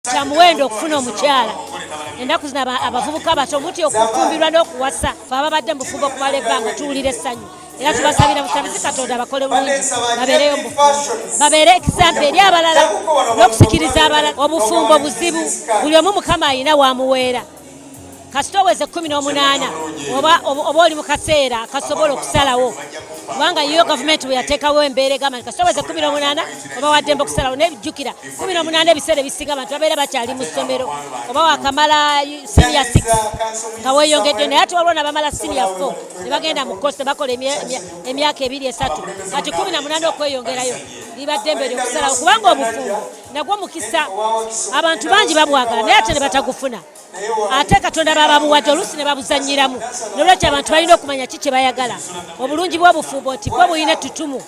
Kya muwendo okufuna omukyala ennaku zino. Abavubuka abato mutya okufumbirwa n'okuwasa. Fe ababadde mu bufumbo okumala ebbanga tuwulira essanyu, era tubasabira busabizi Katonda bakole bulungi, babeereyo mu bufumbo, babeere example eri abalala n'okusikiriza abalala. Obufumbo buzibu, buli omu Mukama ayina wamuweera. Kasita oweze 18 oba oli mu kaseera kasobola okusalawo, kubanga yo gavumenti bwe yateekawo embeera egamba nti kasita oweze 18 oba waddembe okusalawo. Naye jjukira, 18 ebiseera ebisinga abantu babeera bakyali mu ssomero, oba wakamala senior 6 nga weeyongedde. Naye ate waliwo nabamala senior 4 ne bagenda mu course, ne bakola emyaka 2, 3. Kati 18 okweyongerayo liba ddembe eryokusalawo, kubanga obufumbo nagwo mukisa. Abantu bangi babwagala naye ate ne batagufuna, ate Katonda bababuwadde oluusi ne babuzannyiramu. Nolwekyo abantu balina okumanya ki kye bayagala. Obulungi bw'obufumbo nti bwo bulina ettutumu,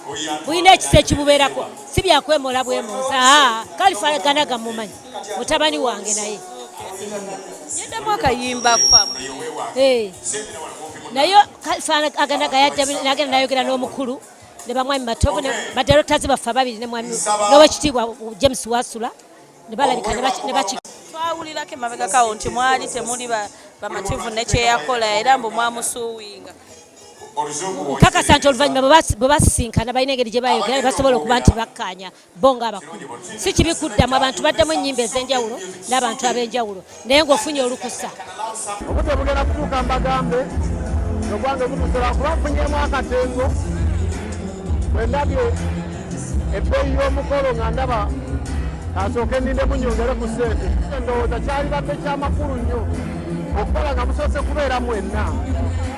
bulina ekisa ekibubeerako, si byakwemola bwemooza. Kalifa Ganaga mumanyi, mutabani wange naye. Nyendamu akayimba kwa. Naye Kalifa Aganaga yajja nagenda nayogera n'omukulu ne bamwami Matovu ne badirectors baffe ababiri ne mwami n'owekitiibwa James Wasula, ne balabika ne baki. Twawulirako emabegakawo nti mwali temuli bamativu ne kyeyakola, era mbu mwamusuuwinga. Nkakasa nti oluvannyuma bwe basisinkana balina engeri gye bayogera ne basobola okuba nti bakkaanya bo ng'abakulu. Si kibi kuddamu, abantu baddamu ennyimba ez'enjawulo n'abantu ab'enjawulo, naye ng'ofunye olukusa. Obudde bugenda kutuuka mbagambe ogwange gutuuse, lwakuba nfunyemu akatengo bwe ndabye ebbeeyi y'omukolo, nga ndaba kasooke nindemu nyongere ku ssente. Ndowooza kyalibadde kyamakulu nnyo okukola nga musoose kubeera mwenna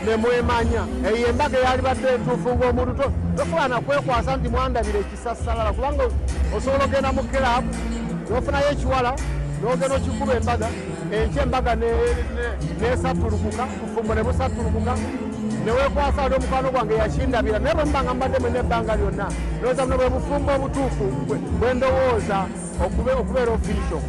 ne mwemanya. Eyo embaga eyalibadde entuufu, ng'omuntu tosobola nakwekwasa nti mwandabira ekisassalala, kubanga osobola ogenda mu club n'ofunayo ekiwala n'ogenda okikuba embaga, enkya embaga nesatulukuka, bufumbo ne busatulukuka, neweekwasa ali omukwano gwange yakindabira. Naye bwe muba nga mubadde mwena ebbanga lyonna, ndowooza buno bwe bufumbo obutuufu bwe ndowooza okubeera official.